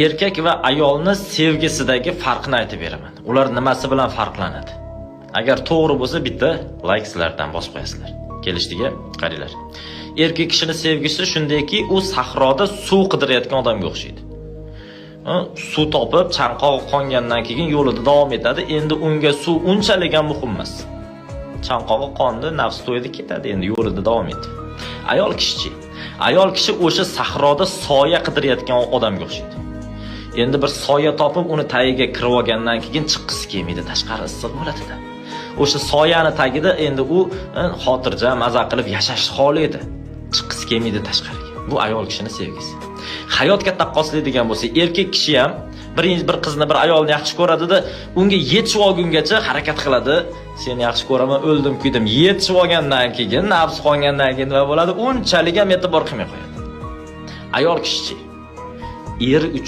Erkak va ayolni sevgisidagi farqni aytib beraman. Ular nimasi bilan farqlanadi? Agar to'g'ri bo'lsa, bitta like sizlardan bosib qo'yasizlar. Kelishdikmi? Qaranglar. Erkak kishini sevgisi shundayki, u sahroda suv qidirayotgan odamga o'xshaydi. Suv topib, chanqog'i qongandan keyin yo'lida davom etadi. Endi unga suv unchalik ham muhim emas. Chanqog'i qondi, nafs to'ydi, ketadi, endi yo'lida davom etadi. Ayol kishichi? Ayol kishi o'sha sahroda soya qidirayotgan odamga o'xshaydi. Endi bir soya topib, uni tagiga kirib olgandan keyin chiqqisi kelmaydi, tashqari issiq bo'ladida. O'sha soyani tagida endi u xotirjam, maza qilib yashashni xohlaydi. Chiqqisi kelmaydi tashqariga. Bu ayol kishini sevgisi. Hayotga taqqoslaydigan bo'lsa, erkak kishi ham bir qizni, bir ayolni yaxshi ko'radida, unga yetishib olgungacha harakat qiladi. Seni yaxshi ko'raman, o'ldim, kuydim. Yetishib olgandan keyin, nafs qongandan keyin nima bo'ladi? Unchalik ham e'tibor qilmay qo'yadi. Ayol kishichi? Eri uchun